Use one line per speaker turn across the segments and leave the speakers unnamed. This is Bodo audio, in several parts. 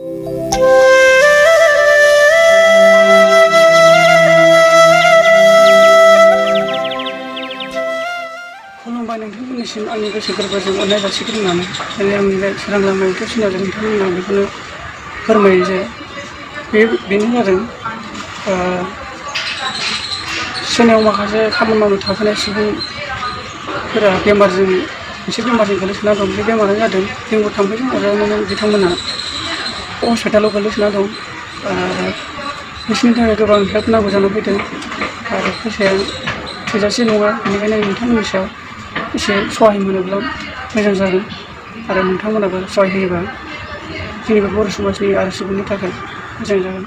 खुलुमबाय नोंथांमोननिसिम आंनि गोसो गोरबोजों अननाय जासिग्रोनानै दिनै आंनि बे सोरां लामा इउटुब चेनेलजों नोंथांमोननाव बेखौनो फोरमायो जे बेनो जादों सोरनियाव माखासे खामानि मावनो थाफैनाय सुबुंफोरा बेमारजों गोलैसोना दं। बे बेमारानो जादों जोंबो थांफैदों आरो बिथांमोना हस्पिटालाव गोलैसोना दं। बिसोरनि थाखाय गोबां हेल्प नांगौ जानानै फैदों आरो फैसाया थोजासे नङा। बेनिखायनो नोंथांमोननि सायाव एसे सहाय मोनोब्ला मोजां जागोन आरो नोंथांमोनाबो सहाय होयोबा जोंनि बर' समाजनि आरो सुबुंनि थाखाय मोजां जागोन।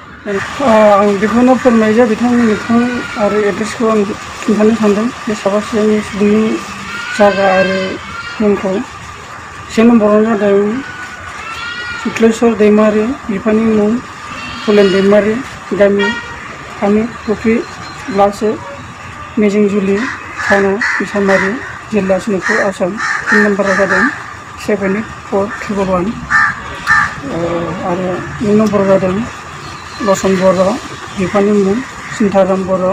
आं बेखौनो फोरमायो जे बिथांमोननि फन आरो एड्रेसखौ आं खिन्थानो सानदों। बे साबासेनि सुबुंनि जायगा आरो मुंखौ से नम्बरावनो जादों शुक्लेश्वर दैमारि, बिफानि मुं फुलेन दैमारि, गामि आमि फुख्रि लासे मिजिंजुलि, थाना मिसामारि, जिल्ला सनितपुर, आसाम। फन नम्बरा जादों 784311। आरो नै नम्बराव जादों लसन बर', बिफानि मुं सिन्ताराम बर',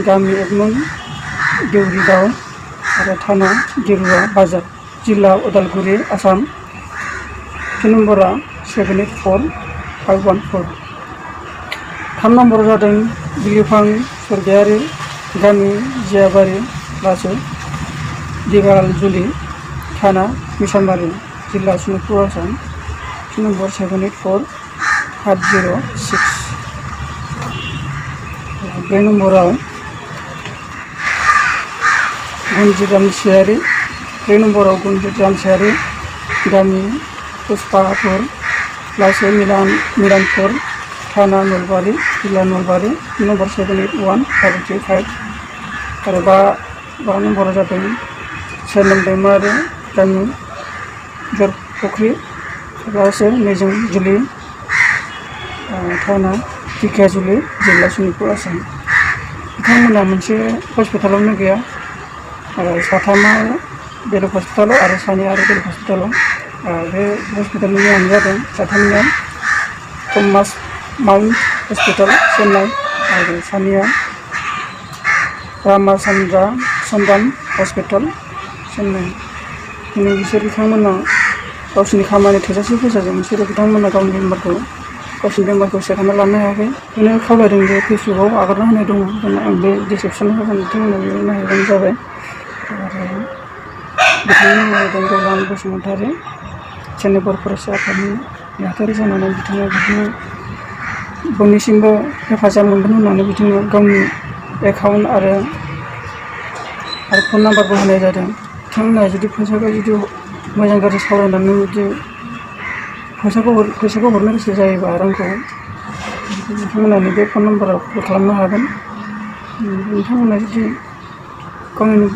गामि एकमन देउरिगाव आरो थाना गेरुवा बाजार, जिल्ला उदालगुरि, आसाम। पिन नम्बरा 784514। 3 नम्बराव जादों बिलिफां सरगयारि, गामि जियाबारि, लासो दिगालजुलि, थाना मिसामारि, जिल्ला सनितपुर, आसाम। Pin number 784806। 4 नम्बराव गुनजित रामसियारि, 4 नम्बराव गुनजित रामसियारि, गामि पुष्पापुर, लासो मिरानपुर, थाना नलबारि, जिल्ला नलबारि। Pin number 781535। आरो 5 नम्बराव जादों सोरनोम दैमारि, गामि जरफुख्रि, लासो मिजिंजुलि, थाना धिकियाजुलि, जिल्ला सनितपुर, आसाम। बिथांमोना मोनसे हस्पिटालावनो गैया आरो साथामा बेलेग हस्पिटालाव आरो सानैया आरो बेलेग हस्पिटालाव। बे हस्पिटालनि मुङानो जादों साथामनिया थमास माउन्ट हस्पिटाल, चेन्नाइ आरो सानैया रामाचन्द्रन हस्पिटाल, चेन्नाइ। बिथांमोना गावसोरनि खामानि थोजासे फैसाजों बिथांमोना गावनि गावसोरनि बेमारखौ सेखांना लानो हायाखै। बेनो खावलायदों जे फेसबुकआव आगारना होनाय दङ, आं बे डिसक्रिपसनाव होगोन, बिथांमोना बेयाव नायहैबानो जाबाय। आरो बिथांनि मुङा जादों गौरां बसुमतारि, चेन्नाइ बर' फरायसा आफादनि नेहाथारि जानानै बिथाङा बिदिनो बयनिसिमबो हेफाजाब मोनगोन होननानै बिथाङा गावनि एकाउन्ट आरो फन नाम्बारबो होनाय जादों। बिथांमोना जुदि फैसाखौ मोजां गाज्रि सावरायनानै जुदि फैसाखौ हरनो गोसो जायोबा रांखौ बिथांमोना बे फन नाम्बाराव कल खालामनो हागोन। बिथांमोना जुदि गावनि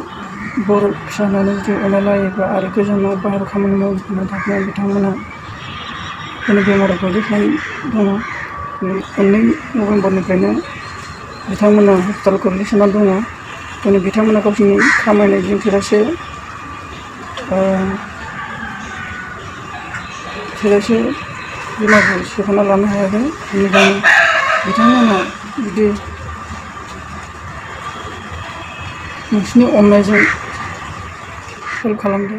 बर' फिसा होननानै जुदि अननाय लायोबा आरो गोजानाव बाहेरायाव खामानि मावनो थाखाय बिथांमोना दिनै बेमाराव गोग्लैसोनानै दङ। 2 नभेम्बरनिफ्रायनो बिथांमोना हस्पिटालाव गोग्लैसोनानै दङ। दिनै बिथांमोना गावसोरनि खामायनायजों थोजासे बेमारखौ सोखाना लानो हायाखै। बेनिखायनो बिथांमोना जुदि नोंसिनि अननायजों हेल्प खालामदो।